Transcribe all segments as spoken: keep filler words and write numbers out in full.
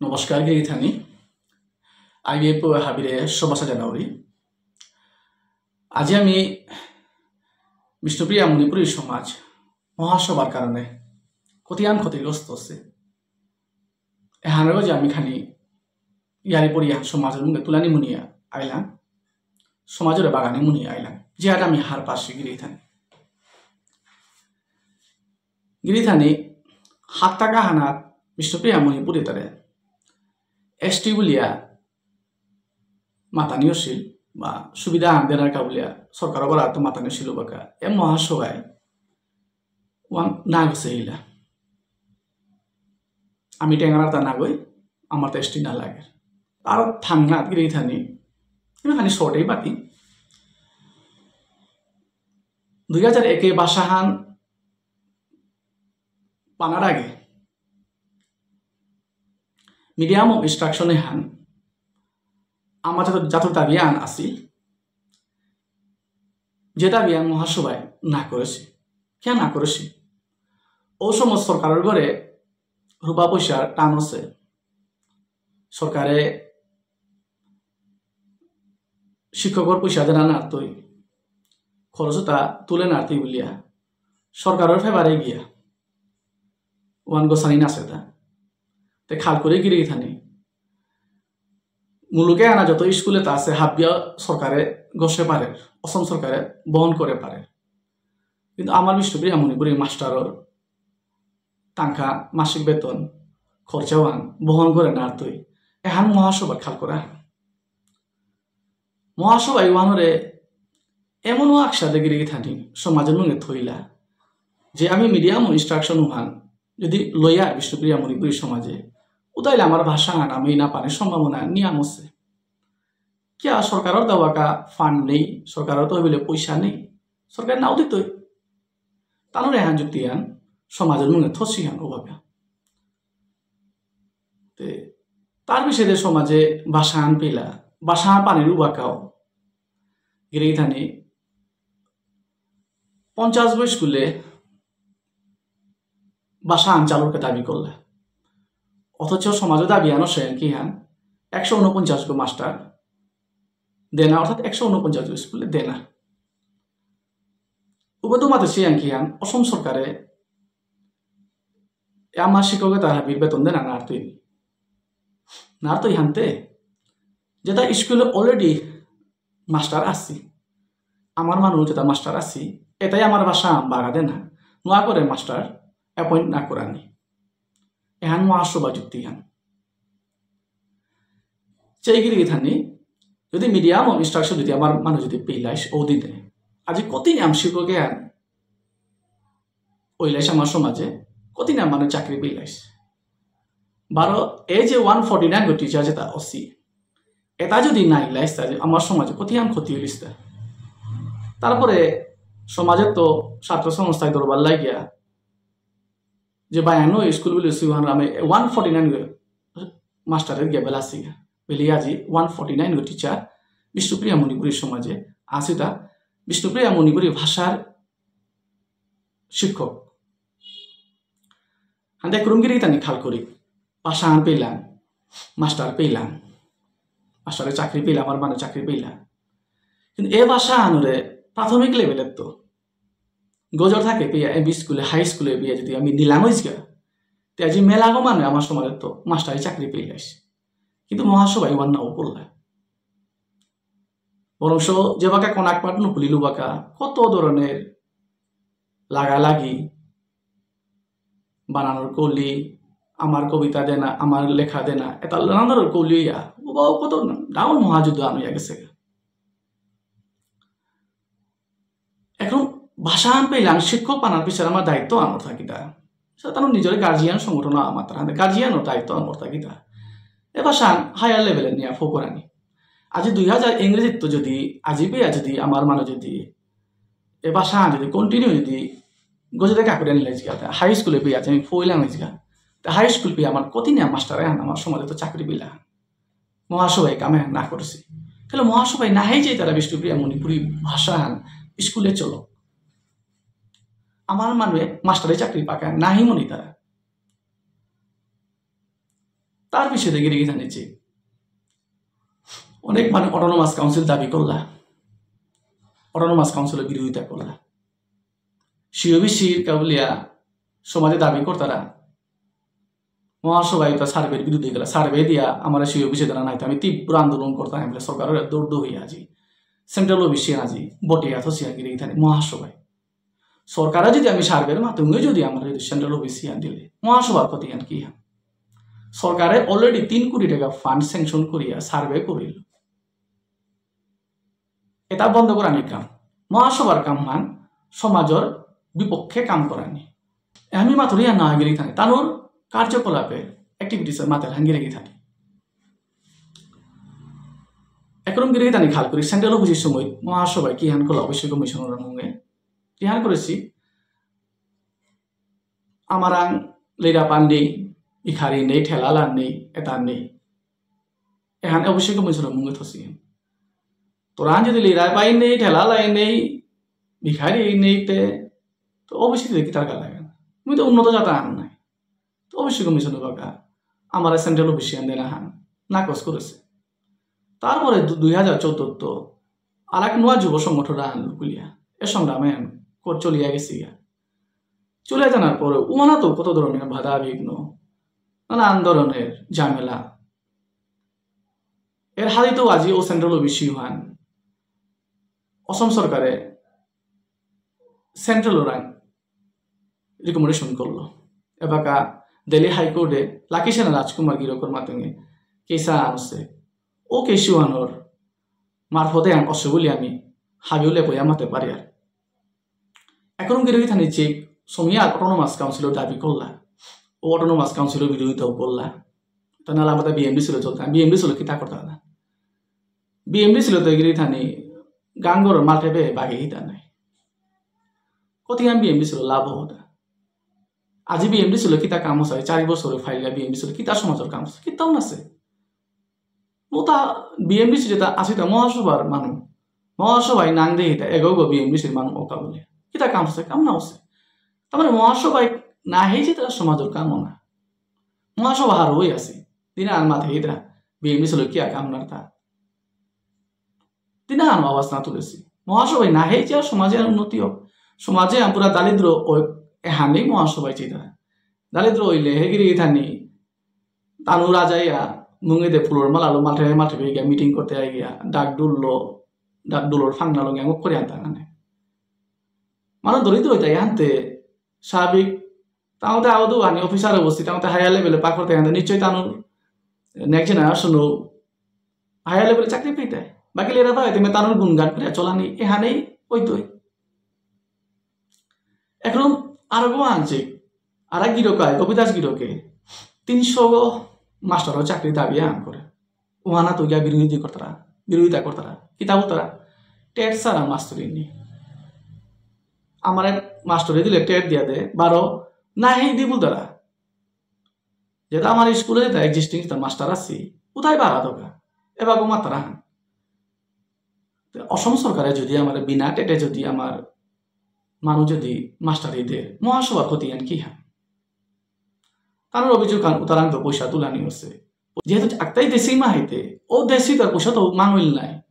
নমস্কার গিরিথানি। আইবিএফ হাবিরে শুভেচ্ছা জানাউরি। আজি আমি বিষ্ণুপ্রিয়া মণিপুরী সমাজ মহাসভার কারণে কতিয়ান ক্ষতিগ্রস্ত হচ্ছে। এহানরও যে আমি খানি ইয়ারি পরিয়া সমাজর মুঙে তুলানি মুনিয়া আইলাম, সমাজরে বাগানি মুনিয়া আইলাম, যে আর আমি হার পাশে গিরিথানি। গিরিথানি হাত্তাকা হানা বিষ্ণুপ্রিয়া মণিপুরী তারে এসটি বুলিয়া মাতানি অসিল বা সুবিধা আন দেনার কা বুলিয়া সরকার বলা তো মাতানি অসিল বাকা। এ মহাসভায় ওয়ান না গেছে ইলা। আমি টেঙ্গারা তা না গই, আমার তো এসটি না লাগে। আর থাংনা গিরিথানি, এখানে শর্টেই বাতি। দুই হাজার একে ভাষাহান পানার আগে মিডিয়াম অফ ইনস্ট্রাকশন এহান আমার জাত-, জাতর দাবি আন আছিল, যে দাবি আন মহাসভায় না করেছি। কেন না করেছি? ও সময় সরকারের ঘরে রূপা পয়সার টান আছে, সরকারে শিক্ষকর পয়সা দেনা নারতই, খরচতা তুলে নারতই বুলিয়া সরকারের ফেভারে গিয়া ওয়ান গোসানি নাসে তা। তে খাল করে গিরিথানি। মুলুকে আনা যত স্কুলে তা আছে হাবিয়া সরকারে গসে পারে, অসম সরকারে বহন করে পারে। কিন্তু আমার বিষ্ণুপ্রিয়া মণিপুরী মাস্টারর তাংখা মাসিক বেতন খরচা ওয়ান বহন করে নারতই। এহান মহাসভা খাল করা। মহাসভা ইউহানরে এমনও আকসাদে গিরিথানি সমাজর মুঙে থইলা যে আমি মিডিয়াম অফ ইনস্ট্রাকশন উহান যদি লইয়া বিষ্ণুপ্রিয়া মণিপুরী সমাজে উতাইলে আমার ভাষা আন আমি না পানির সম্ভাবনা নিয়াম আছে। কিয়া সরকারের দেওয়াকা ফান্ড নেই, সরকারের তো হইলে পয়সা নেই, সরকার নাও দিতই। তানুরে হান যুক্তি হান সমাজর মুঙে থসি হান ওভাবে। তে তার বিষয়ে সমাজে ভাষা আন পেলা, ভাষা আন পানির উবাকাও গিরিথানি পঞ্চাশ গো স্কুলে ভাষা আন চালুর কা দাবি করলা। অথচ সমাজও দাবি আনো সে কি হান একশো ঊনপঞ্চাশ গো মাস্টার দেনা, অর্থাৎ একশো ঊনপঞ্চাশ গো স্কুলে দেনা। উবাদু মাতে সে কি হান অসম সরকারে এ আমার শিক্ষকে তার হাবির বেতন দেনা নারতই। নারতই হানতে যেটা স্কুলে অলরেডি মাস্টার আছি, আমার মানুষ যেটা মাস্টার আছি, এটাই আমার ভাষা বাগা দেনা, নোয়া করে মাস্টার অ্যাপয়েন্ট না করানি। এহান মহাসভা যুক্তি হান। সেই গিরিথানি যদি মিডিয়াম অফ ইনস্ট্রাকশন যদি আমার মানুষ যদি পেলাইস ও দিনে, আজি কতদিন আমি শিক্ষকে আন ওইলাইস আমার সমাজে, কতদিন আমার মানুষ চাকরি পেলাইস। বারো এই যে ওয়ান ফর্টি নাইন গো টিচার যেটা অসি, এটা যদি না ইলাইস তাহলে আমার সমাজে কতিয়ান ক্ষতি হইলিস তা। তারপরে সমাজের তো ছাত্র সংস্থায় দরবার লাগিয়া যে বায়ানো স্কুল বলে সুহান আমি ওয়ান ফর্টি নাইন মাস্টারের গিয়া বেলা আসি, বেলিয়ে আজি ওয়ান ফর্টি নাইন গো টিচার বিষ্ণুপ্রিয়া মণিপুরী সমাজে আসিতা বিষ্ণুপ্রিয়া মণিপুরী ভাষার শিক্ষক। হান্দে কুরুমগিরি তানি খাল করি, ভাষা আন পেলাম, মাস্টার পেলাম, মাস্টারের চাকরি পেলাম, আমার মানে চাকরি পেলাম। কিন্তু এ ভাষা আনুরে প্রাথমিক লেভেলের তো গজর থাকে পেয়া, এমই স্কুলে, হাই স্কুলে পেয়া যদি আমি নিলাম হইসগা, তে আজি মেলা গো মানে আমার সমাজের তো মাস্টারি চাকরি পেয়ে যাইস। কিন্তু মহাসভায় ওয়ান নাও করলা। বরঞ্চ যে বাকা কোনাক পাঠ নুকুলিলু বাকা কত ধরনের লাগালাগি, বানানোর কলি, আমার কবিতা দেনা, আমার লেখা দেনা, এটা নানা ধরনের কলি ইয়া, ও বাবা কত ডাঙর মহাযুদ্ধ আমি গেছে। এখন ভাষা আন পেলাম শিক্ষক পানার পিছনে আমার দায়িত্ব আমার থাকিতা। সেটা তার নিজের গার্জিয়ান সংগঠন আমার তার গার্জিয়ানর দায়িত্ব আমার থাকিতা। এ ভাষা হায়ার লেভেলে নিয়ে ফোকরানি। আজি দুই হাজার ইংরেজিত যদি আজি পেয়া যদি আমার মানে যদি এ ভাষা যদি কন্টিনিউ যদি গজে দেখা করে নিলে জিগা, হাই স্কুলে পেয়া আছে আমি ফইলাম জিগা। তা হাই স্কুল পেয়া আমার কতিনিয়া মাস্টার এখন আমার সমাজে তো চাকরি পেলা। মহাসভায় কামে না করেছি। তাহলে মহাসভায় না হয়ে যে তারা বিষ্ণুপ্রিয়া মণিপুরী ভাষা হান স্কুলে চলো। আমার মানুয়ে মাস্টারে চাকরি পাকা নাহি মনি তারা। তার বিষয়ে গিরি গিথানি যে অনেক মানে অটোনোমাস কাউন্সিল দাবি করলা, অটোনোমাস কাউন্সিলের বিরোধিতা করলা। সিওবিসির কাবুলিয়া সমাজে দাবি করতারা মহাসভায় তা সার্ভের বিরুদ্ধে গেলা, সার্ভে দিয়া আমার সিওবিসি দেনা নাই, তো আমি তীব্র আন্দোলন করতাম, আমি বলে সরকারের দৌড় দৌড় হয়ে আজি, সেন্ট্রাল ওবিসি আজি, বটে এত সিয়ান গিরি গিথানি মহাসভায়। সরকারে যদি আমি সার্ভের মাধ্যমে যদি আমরা যদি সেন্ট্রাল ওবিসি আন দিলে, মহাসভার ক্ষতি আন কি হয়? সরকারে already তিন কোটি টাকা ফান্ড স্যাংশন করিয়া সার্ভে করিল। এটা বন্ধ করানি কাম। মহাসভার কাম হান সমাজর বিপক্ষে কাম করানি। আমি মাতুরিয়া না গিরি গিথানি, তানুর কার্যকলাপে, অ্যাক্টিভিটিসের মাথায় হান গিরি গিথানি। এখন গিরি গিথানি খাল করি, সেন্ট্রাল ওবিসির সময় মহাসভায় কি হান করলো, ওবিসি কমিশনের মুঙে কি হান করেছি, আমারাং লেরা পান নেই, ভিখারি নেই, ঠেলালা নেই, এটা নেই। এখানে ওবিসি কমিশনের মুঙে থসি। তোরা যদি লেরা পাই নেই, ঠেলালা নেই, ভিখারি নেই তে, তো ওবিসি তে কিতার গা লাগে? আমি তো উন্নত জাত আন নাই। তো ওবিসি কমিশনের বাকা আমার সেন্ট্রাল ওবিসি আন দেনা হান নাকচ করেছে। তারপরে দু-, দুই হাজার চোদ্দ তো আর এক নয়া যুব সংগঠন আন লুকুলিয়া। এ সংগ্রামে আন কর চলিয়া গেছি গা। চলে জানার পরে উমানা তো কত ধরনের বাধা বিঘ্ন, নানান ধরনের ঝামেলা। এর হাদিত আজি ও সেন্ট্রাল ওবিসি হান অসম সরকারে সেন্ট্রাল ওরাং রিকমেন্ডেশন করলো। এবাকা দিল্লি হাইকোর্টে লাকি সেনা রাজকুমার গিরকর মাধ্যমে কেসা আনছে। ও কেসু আনোর মারফতে আন অসে বুলি আমি হাবিউলে বইয়া মাতে পারি আর। এখন গিরি গিথানি যে সমিয়া অটোনোমাস কাউন্সিলর দাবি করলা, ও অটোনোমাস কাউন্সিলর বিরোধিতাও করলা। তা নালা মাতা বিএমডিসি লো চলতা, বিএমডিসি লো কিতা করতা না? বিএমডিসি লো তো গিরি গিথানি গাঙ্গর মাঠে বে বাগে হিতা নাই। কতি আমি বিএমডিসি লো লাভ হতা? আজি বিএমডিসি লো কিতা কাম আছে? চারি বছরে ফাইল বিএমডিসি লো কিতা সমাজর কাম আছে? কিতাও নাছে। মোতা বিএমডিসি যেটা আছে, তা মহাসভার মানু। মহাসভায় নাং দে হিতা, এগো গো বিএমডিসির মানু ওকা বলে। কিতা কাম আছে? কাম না আছে। তার মানে মহাসভায় না হেই যেটা সমাজর কাম না। মহাসভা হার হয়ে আছে। দিনা আর মাথে হিতা, বিএমডিসি লো কিয়া কাম নারতা? দিনা আনো আওয়াজ না তুলেছি। মহাসভায় না হেই যে সমাজে আর উন্নতি হোক। সমাজে আমরা দারিদ্র ও এহানি মহাসভায় চিতা। দারিদ্র হইলে হেগিরি গিথানি তানু রাজাইয়া মুঙেদে ফুলর মালালো মাঠে মাঠে গিয়া মিটিং করতে আই গিয়া ডাক ডুললো, ডাক ডুলর ফাংনালো গিয়া মুখ করে আনতা কানে। মানু দরিদ্র হইতে আনতে স্বাভাবিক। তাহলে আওদু আনি অফিসার অবস্থিত, তাহলে হায়ার লেভেলে পাকড়তে আনতে নিশ্চয়ই তানু নেক্সট জেনারেশন হায়ার লেভেলে চাকরি পেতে। বাকি লেরা তো তুমি তানুর গুণগান করে চলানি এহানেই হইতই। এখন আরো গো আনছে, আর এক গিরক আয়, গোপীদাস গিরকে তিনশো গো মাস্টারও চাকরি দাবি আন করে। ওহানা তো গিয়া বিরোধী করতারা, বিরোধিতা করতারা। কিতা বলতারা? টেট সারা মাস্টারি নি। আমার এক মাস্টারি দিলে টেট দিয়া দে, বারো না হেই দি বলতারা। যেটা আমার স্কুলে যেটা এক্সিস্টিং যেটা মাস্টার আছি, কোথায় বাড়া দরকার? এবার গো মাত্রা হান। তো অসম সরকারে যদি আমার বিনা টেটে যদি আমার মানু যদি মাস্টারি দে, মহাসভার ক্ষতি আন কি হান? কারণ অভিযোগ আন উতারাং তো পয়সা তুলানি হচ্ছে। যেহেতু একটাই দেশি মাহিতে, ও দেশি তার পয়সা তো মাঙইল নাই।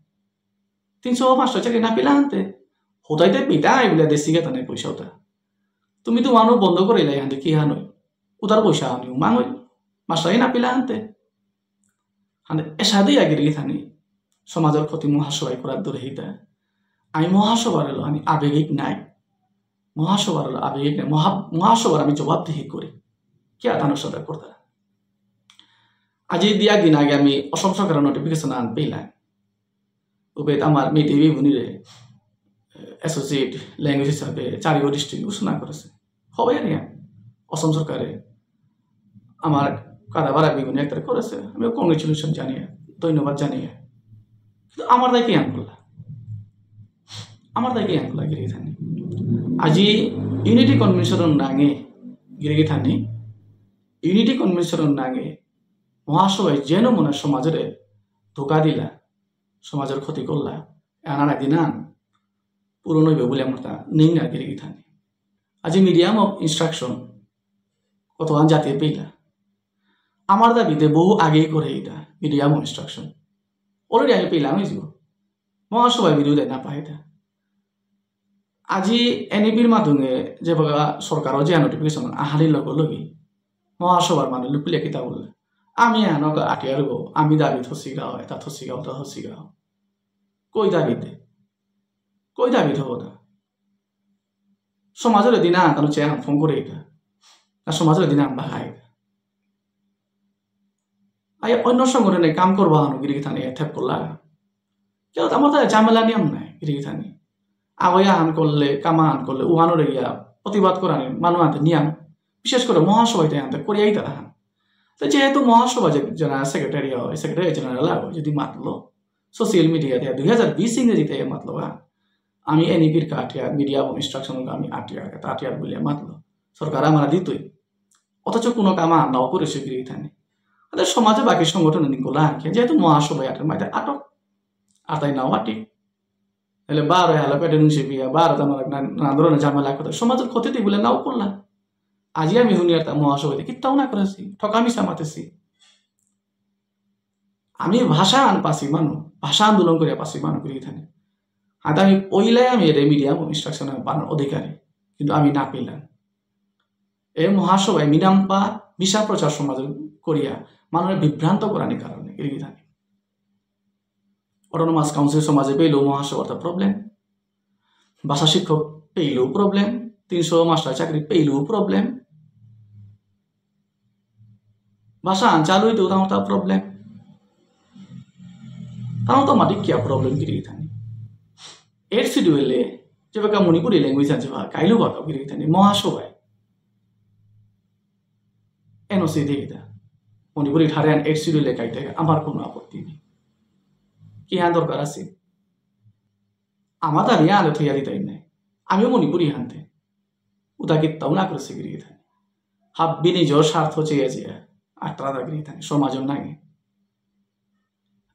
তিনশো মাস্টার চাকরি না পেলা আনতে। হোতাইতে পিতা আই বলে দেশি গেতা নাই পয়সা ওটা। তুমি তো মানু বন্ধ করে লাই আনতে কি হানই? উতার পয়সা আনি মাঙইল। মাস্টারই না পেলা আনতে। হানতে এসাদে আগে রেখে থানি। সমাজর ক্ষতি মহাসভায় করার দূরে হিতা। আমি মহাসভার হলো আমি আবেগিক নাই। মহাসভার হলো আবেগিক নাই। মহা-, মহাসভার আমি জবাবদিহি করি। কি আতানোর সাথে করতা? আজি দিয়া দিন আগে আমি অসম সরকারের নোটিফিকেশন আন পেলাম। উবেত আমার মেইতেই বিবুনিরে, এ, অ্যাসোসিয়েট ল্যাঙ্গুয়েজ হিসাবে চারিগো ডিস্ট্রিক্ট ঘোষণা করেছে। হবে আর ইয়া। অসম সরকারে আমার কাদাবারা বিবুনি একটা করেছে। আমি কংগ্রেচুলেশন জানিয়ে, ধন্যবাদ জানিয়ে। কিন্তু আমার দায় কি আনগুলা? আমার দায় কি আনগুলা গিরি গিথানি? আজি ইউনিটি কনভেনশনর নাঙে গিরি গিথানি, ইউনিটি কনভেনশনর নাঙে মহাসভায় যেন মনে সমাজরে ধোকা দিলা, সমাজর ক্ষতি করলা, আনার দিন আন পূরণ হইবে বলে আমার তা নেই না গিরি গিথানি। আজি মিডিয়াম অফ ইনস্ট্রাকশন কত আন জাতি পেইলা। আমার দাবিতে বহু আগেই করে এটা, মিডিয়াম ইনস্ট্রাকশন। Already আমি পেলাম হয়েছিল। মহাসভায় বিরুদ্ধে না পাইতা। আজি এনইপির মাধ্যমে যে বাগা সরকারও যে নোটিফিকেশন আহারি লগে লগে মহাসভার মানে লুকুলিয়া কিতা বললে, "আমি এহানক আটিয়ার গো, আমি দাবি থসি গাও, এটা থসি গাও, ওটা থসি গাও।" কই দাবিতে? কই দাবি থব না? সমাজের দিনা তানো চেয়া ফোন করে এটা। আর সমাজের দিনা বাহাই। আই অন্য সংগঠনে কাম করবা হানো গিরি গিথানি থেপ করলা। কেউ তো আমার তো ঝামেলা নিয়ম নাই গিরি গিথানি। আগয়া হান করলে, কামা হান করলে, উহানো রে গিয়া প্রতিবাদ করানি মানু আনতে নিয়ম। বিশেষ করে মহাসভায় আনতে করিয়াই তারা হান। তো যেহেতু মহাসভা যে জেনারেল সেক্রেটারি হয়, সেক্রেটারি জেনারেল হয়, যদি মাতলো, সোশ্যাল মিডিয়াতে দুই হাজার বিশ ইংরেজিতে মাতলো, হ্যাঁ, আমি এনইপির কাটিয়া, মিডিয়া এবং ইনস্ট্রাকশন আমি আটিয়া, এটা আটিয়ার বলে মাতলো। সরকার আমার দিতই। অথচ কোনো কাম আর নাও করেছে গিরি গিথানি। তাহলে সমাজে বাকি সংগঠন নিগুলা আনকে, যেহেতু মহাসভায় আটের মাঝে আটক, আর তাই নাও আটি। তাহলে বারো হালা পেটে নুংসে বিয়া, বারো তামার না, নানা ধরনের ঝামেলা করতে, সমাজের ক্ষতি তুই বলে নাও করলা। আজি আমি শুনি আর তা মহাসভায় কিত্তাও না করেছি, ঠকামি সামাতেছি। আমি ভাষা আন পাসি মানু, ভাষা আন্দোলন করিয়া পাসি মানু গিরি গিথানি। আর আমি পইলাই আমি এর মিডিয়া এবং ইনস্ট্রাকশন পানোর অধিকারী, কিন্তু আমি না পেলাম। এই মহাসভায় মিনাম্পা মিছা প্রচার সমাজ করিয়া মানুষের বিভ্রান্ত করানির কারণে গিরি গিথানি। অটোনোমাস কাউন্সিল সমাজে পেলেও মহাসভার প্রবলেম, ভাষা শিক্ষক পেলেও প্রবলেম, তিনশো মাস্টার চাকরি পেলেও প্রবলেম, ভাষা আন চালু হইতেও তার প্রবলেম। তার তো মাটি কিয়া প্রবলেম গিরি গিথানি। এইট শিডিউলে যে বাকা মণিপুরি ল্যাঙ্গুয়েজ আছে বা কাইলো বাকা গিরি গিথানি মহাসভায় এনওসি দিয়ে দা। মণিপুরি ঠারে আন এইট শিডিউলে কাইতে আমার কোনো আপত্তি নেই। কি হ্যাঁ দরকার আছে? আমার দাবি আলো থইয়া দিতাই নাই। আমিও মণিপুরি হানতে। উদা কিত্তাও না করেছে গিরি গিথানি। হাব্বি নিজর স্বার্থ চেয়ে চেয়ে আত্রা দা গিরি গিথানি, সমাজর নাঙে।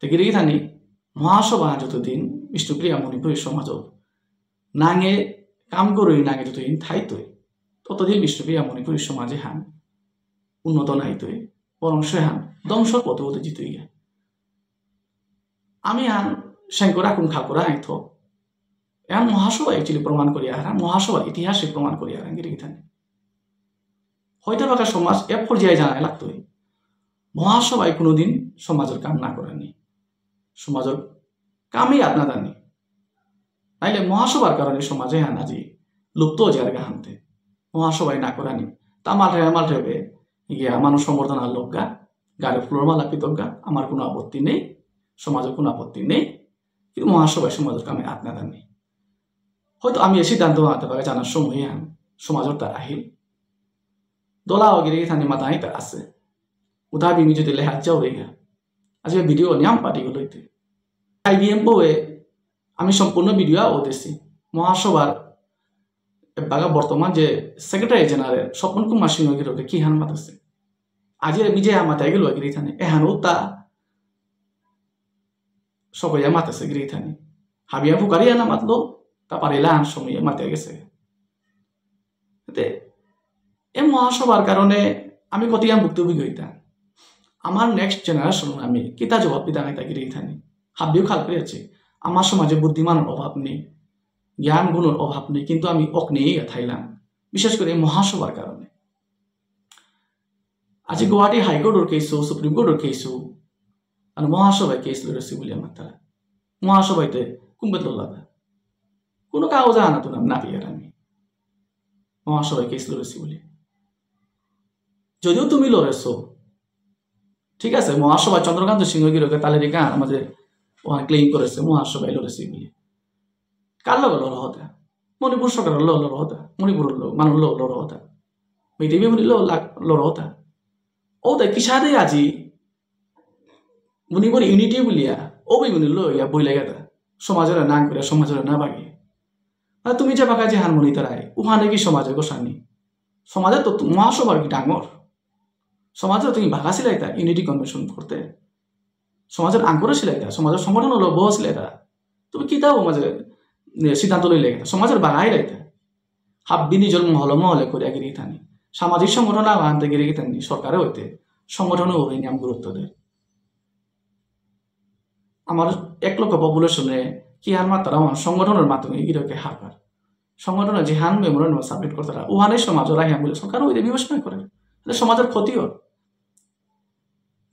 তে গিরি গিথানি, মহাসভা যতদিন বিষ্ণুপ্রিয়া মণিপুরী সমাজ নাঙে কাম করে নাঙে যতদিন থাইতই, ততদিন বিষ্ণুপ্রিয়া মণিপুরী সমাজে হান উন্নত নাইতই, বরং সে হান ধ্বংসর পথে পথে জিতই গিয়া। আমি হান সেঙ্করা কুন খাকুরা আইতো। এহান মহাসভা actually প্রমাণ করিয়া হারা, মহাসভার ইতিহাসে প্রমাণ করিয়া হারা গিরি গিথানি। হয়তো বাকা সমাজ এ পর্যায়ে জানাই লাগতই। মহাসভায় কোনোদিন সমাজের কাম না করেনি। সমাজের কামই আত না দানি। নাইলে মহাসভার কারণে সমাজে হান আজি লুপ্ত জায়গা হানতে। মহাসভায় না করানি। তা মালঠেবে মালঠেবে গিয়া মানুষ সংবর্ধনা লোকগা, গালে ফুলর মালা পিতকগা, আমার কোনো আপত্তি নেই, সমাজের কোনো আপত্তি নেই। কিন্তু মহাসভায় সমাজের কামে আত না দানি। হয়তো আমি এই সিদ্ধান্ত আনতে পারে জানার সময় হান সমাজের তা আহিল। দলা গিরি গিথানি মাতাই তা আছে। উঠা বিমি যদি লেহাত যাও রেগা। আজকে ভিডিও নিয়াম পার্টি গুলো হইতে। আইবিএম বউয়ে আমি সম্পূর্ণ ভিডিও ও দেছি। মহাসভার এবাকা বর্তমান যে সেক্রেটারি জেনারেল স্বপন কুমার সিংহ গিরকে কি হান মাতাছে। আজি আমি যে হামাতে গেল গিরি গিথানি। এহানো তা সকইয়া মাতেছে গিরি গিথানি। হাবিয়া ফুকারিয়া না মাতলো, তা পারিলা আন সময়ে মাতে গেছে। এতে এ মহাসভার কারণে আমি কতিয়াম ভুক্তভোগী হইতাম। আমার নেক্সট জেনারেশন আমি কিতা জবাব দিতাম এটা গিরি গিথানি। হাবিও খাল করে আছে। আমার সমাজে বুদ্ধিমানের অভাব নেই, জ্ঞান গুণের অভাব নেই, কিন্তু আমি অক নিয়েই থাইলাম, বিশেষ করে এই মহাসভার কারণে। আজি গুয়াহাটি হাইকোর্টর কেসও, সুপ্রিম কোর্টর কেসও, আর মহাসভায় কেস লড়েছি বলে আমার তারা। মহাসভাইতে কুম্বেত লড়াবে। কোনো কাগজ আনা তো না, না পেয়ে আমি। মহাসভায় কেস লড়েছি বলে। যদিও তুমি লড়েছো, ঠিক আছে, মহাসভা চন্দ্রকান্ত সিংহ গিরকে তালে রেখা আমাদের ওখানে ক্লেম করেছে, মহাসভায় লড়েছি বলে। কার লগে লড়া হতা? মণিপুর সরকারর লগে লড়া হতা, মণিপুরর লগে, মানুর লগে লড়া হতা, মেইতেই বেবুনির লগে লাগ-, লড়া হতা। ও তাই কিসাদে আজি মণিপুর ইউনিটি বুলিয়া, ও বেবুনির লগে ইয়া বই লাগে তা। সমাজের নাম করে, সমাজের না বাগে। আর তুমি যে বাকা যে হারমোনি তারাই, উহানে কি সমাজে গোসানি? সমাজে তো তু-, মহাসভার কি ডাঙর? সমাজে তুমি বাগা সিলাইতা, ইউনিটি কনভেনশন করতে। সমাজের আঙ্কুরে সিলাইতা, সমাজের সংগঠন হলো বহ সিলাইতা। তুমি কিতাও মাঝে, এ, সিদ্ধান্ত লইলে এটা? সমাজের বাগাই লাইতা। হাব্বি নিজের মহলে মহলে করে গিরি গিথানি। সামাজিক সংগঠন আনতে গিরি গিথানি, সরকারে হইতে। সংগঠনে ওরে নিয়াম গুরুত্ব দেয়। আমার এক লক্ষ পপুলেশনে কি হান মাত্রা আমার সংগঠনের মাধ্যমে গিরকে হারপার। সংগঠনে যে হান মেমোরান্ডাম সাবমিট করতারা, ওহানে সমাজর আহিয়া বলে সরকার ওই বিবেচনা করে। তাহলে সমাজর ক্ষতি হয়।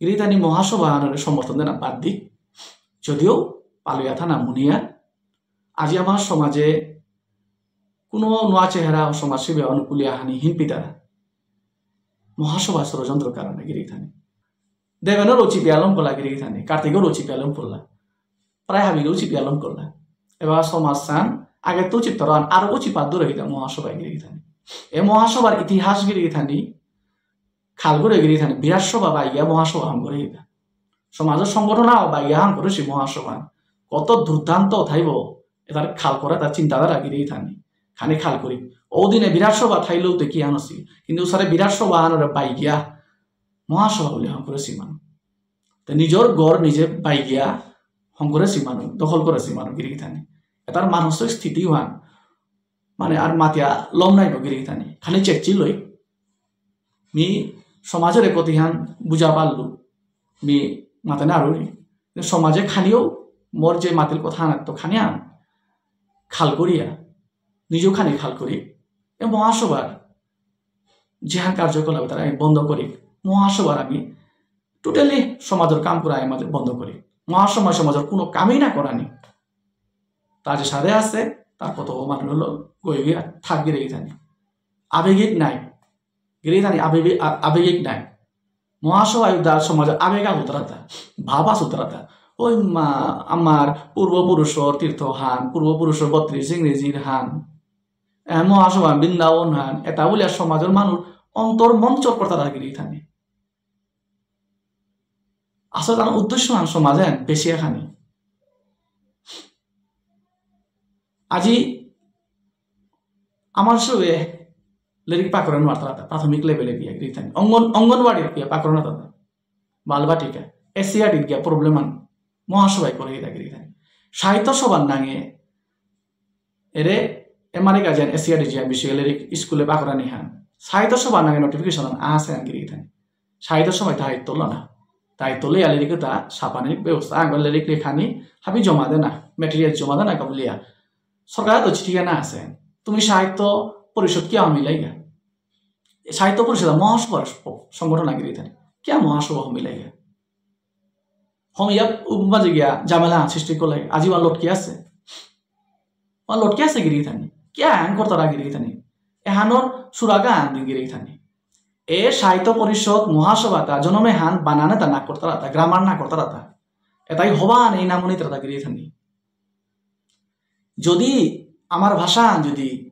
গিরিথানি মহাসভা আনরে সমর্থন দেনা বাদ দিক। যদিও পালুয়া থানা মুনিয়া, আজি আমার সমাজে কোনো নোয়া চেহারা ও সমাজসেবী অনুকূলিয়া হানি হিনপিতারা। মহাসভা ষড়যন্ত্র কারণে গিরিথানি। দেবেনর উচিত আলম করলা গিরিথানি, কার্তিকর উচিত আলম করলা, প্রায় হাবির উচিত আলম করলা। এবার সমাজ সান আগে তো উচিত তরান আর উচিত পাদ্দুর হইতা মহাসভায় গিরিথানি। এ মহাসভার ইতিহাস গিরিথানি খাল করে গিরিথানি বিরাট সভা বাইয়া মহাসভা হাম করে হইতা। সমাজর সংগঠন আও বাইয়া হাম করে সে মহাসভা। কত দুর্দান্ত থাইব, এটার খাল করে তার চিন্তাধারা গিরিথানি। খানি খাল করি। ও দিনে বিরাট সভা থাইলেও তো কি আনসি। কিন্তু সারে বিরাট সভা আনরে বাইয়া মহাসভা বলে হাম করে সীমান। তো নিজর ঘর নিজে বাইয়া হং করে সীমান, দখল করে সীমান গিরিথানি। এটার মানসিক স্থিতি হান। মানে আর মাতিয়া লম নাই গিরিথানি। খানি চেকচি লই। মি সমাজরে কতিহান বুঝা পারলু। মি মাতে না রুরি। সমাজে খানিও মোর যে মাতিল কথা না তো খানিয়া খাল করিয়া, নিজেও খানি খাল করি। এ মহাসভার যেহান কার্যকলাপ তারা আমি বন্ধ করি। মহাসভার আমি টোটালি সমাজর কাম করা আমি বন্ধ করি। মহাসভা সমাজর কোনো কামই না করানি। তা যে সাথে আছে, তার কত মানুষ হলো গই গিয়া থাক গিরে গিথানি। আবেগিক নাই। গিরে গিথানি আবেগিক, আ-, আবেগিক নাই। মহাসভায় উদার সমাজে আবেগ আগ উতরাতা, ভাব আস উতরাতা। ওই মা-, আমার পূর্বপুরুষর তীর্থ হান, পূর্বপুরুষর বত্রিশ ইংরেজির হান, এ, মহাসভা বৃন্দাবন হান, এটা বলে আর সমাজের মানুষ অন্তর মন চোর করতারা গিরে গিথানি। আসলে তার উদ্দেশ্য হান সমাজে হান বেশি এখানে। আজি আমার সবে লেরিক পাকরানো আর তারা প্রাথমিক লেভেলে গিয়া গিরিথানি। অঙ্গন-, অঙ্গনবাড়ির গিয়া পাকরানো তারা। বালবাটিকা, এসসিইআরটি গিয়া প্রবলেম আন। মহাসভায় করে গিয়া গিরিথানি। সাহিত্য সভার নাঙে এরে এমারে গার্জিয়ান এসসিইআরটি জিয়া বিষয়ে লেরিক স্কুলে পাকরানি হান। সাহিত্য সভার নাঙে নোটিফিকেশন আন আছে আন গিরিথানি। সাহিত্য সভায় দায়িত্ব লো না। দায়িত্ব লইয়া লেরিক তা ছাপানির ব্যবস্থা, আঙ্গল লেরিক লেখানি হাবি জমা দেনা, ম্যাটেরিয়াল জমা দেনা কাবুলিয়া। সরকার তো চিঠি না আছে। তুমি সাহিত্য পরিষদ কিয়া মিলাইগা? সাহিত্য পরিষদ মহাসভার সংগঠন আগে দিতে। কিয়া মহাসভা মিলাইগা? হম ইয়াত মাঝে গিয়া ঝামেলা সৃষ্টি করলে আজি ওয়ান লটকি আছে। ওয়ান লটকি আছে গিরি গিথানি। কিয়া আন করতারা গিরি গিথানি? এহানোর সুরাগা আন দিন গিরি গিথানি। এ সাহিত্য পরিষদ মহাসভাতা জনমে হান বানানে তা না করতারা তা, গ্রামার না করতারা তা। এটাই হবা নেই নামনি তারা গিরি গিথানি। যদি আমার ভাষা যদি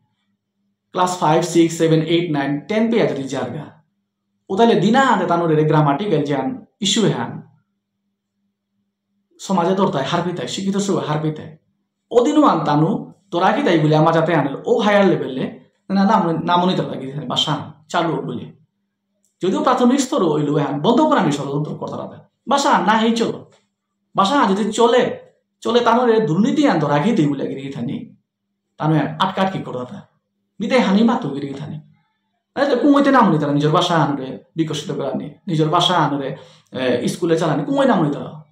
class five, six, seven, eight, nine, ten পেয়া যদি জারগা, ও তাহলে দিনা আনে তানুর এরে গ্রামাটিক্যাল যে আন ইস্যু হান সমাজে দরতায় হারপিতায়, শিক্ষিত সব হারপিতায়। ও দিনও আন তানু তোরা কি তাই বলে আমার যাতে আনল ও হায়ার লেভেলে না নাম নামনি তারা গিরি গিথানি ভাষা চালু বলে। যদিও প্রাথমিক স্তরে ওই লোক হান বন্ধ করানি ষড়যন্ত্র করতারা তা। ভাষা না হেই চলো। ভাষা যদি চলে, চলে তানুর এরে দুর্নীতি আন ধরা খেয়ে তুই বলে গিরি গিথানি। তানু আটকা আটকি করতারা তা। মিতে হানি মাতু গিরি গিথানি। আরে তো কুমইতে নামনি তারা নিজের ভাষা আনরে বিকশিত করানি, নিজের ভাষা আনরে, এ, স্কুলে চালানি, কুমই নামনি তারা।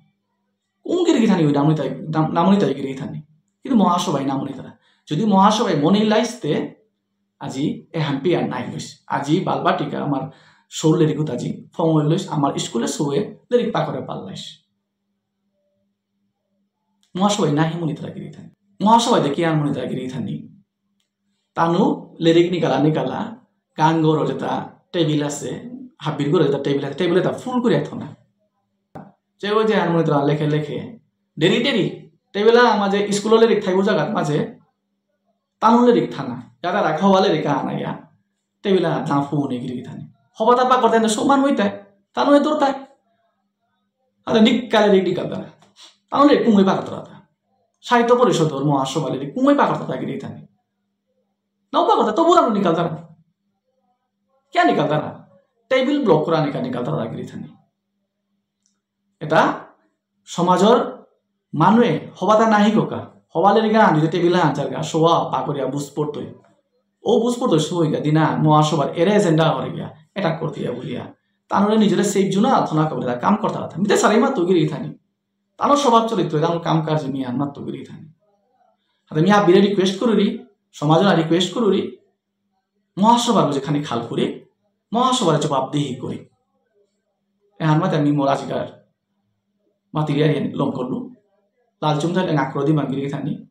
কুম গিরি গিথানি ওই নামনি তাই, নাম-, নামনি তাই গিরি গিথানি। কিন্তু মহাসভায় নামনি তারা। যদি মহাসভায় মনে লাইসতে, আজি এহান পেয়ার নাই লইস। আজি বালবাটিকা আমার সৌ লেরিকুত আজি ফং হইল লইস, আমার স্কুলে সৌয়ে লেরিক পাকরে পাল্লাইস। মহাসভায় নাহি মনিতারা গিরি গিথানি। মহাসভায় দেখি আর মনিতারা গিরি গিথানি। তানু লেরিক নিকালা নিকালা, গাঙ্গর যেটা টেবিল আছে, হাবির ঘরে যেটা টেবিল আছে, টেবিল এটা ফুল করে এত না। যে ওই যে আর মনিতারা লেখে লেখে, ডেরি ডেরি, টেবিল আমার যে স্কুল লেরিক থাইব জায়গার মাঝে, তানু লেরিক থানা, যারা রাখা হবা লেরিক আনা ইয়া, টেবিল আর না ফুনে গিরি গিথানি। হবা তা পাকর দেন সমান হইতে, তানু এ দরতায়। আরে নিকালে রেডি কাদারা। তাহলে কুঙ্গই পাকতরাতা। সাহিত্য পরিষদ ওর মহাসভা লেডি কুঙ্গই পাকতরাতা গিরি গিথানি। নাও পাকতরা, তবু রানো নিকালতারা। কিয়া নিকালতারা? টেবিল ব্লক করা নিকা নিকালতারা গিরি গিথানি। এটা সমাজর মানুয়ে হবাতা নাহি কোকা। হবালে রিগা যদি টেবিল আনচার গা, সোয়া পাকরিয়া বুঝ পড়তই। ও বুঝ পড়তই সই গা দিনা মহাসভার এরে এজেন্ডা হরে গিয়া, এটা করতে গিয়া বলিয়া। তানুরে নিজরে সেফ জোনা থনা কবলে তা কাম করতা কথা। মিতে সারাই মাতুগিরি গিথানি। তানুর স্বভাব চরিত্র, তানুর কাম কাজ মি আন মাতুগিরি গিথানি। হাতে মি আবিরে রিকোয়েস্ট করুরি, সমাজে রিকোয়েস্ট করুরি, মহাসভার যেখানে খাল করে, মহাসভার জবাবদিহি করে। এহান মাতে আমি মোর আজিকার মাতিরিয়ারি লম করলু। লালচুম থাইলে নাকরদি মাঙ্গিরি গিথানি।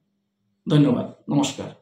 ধন্যবাদ। নমস্কার।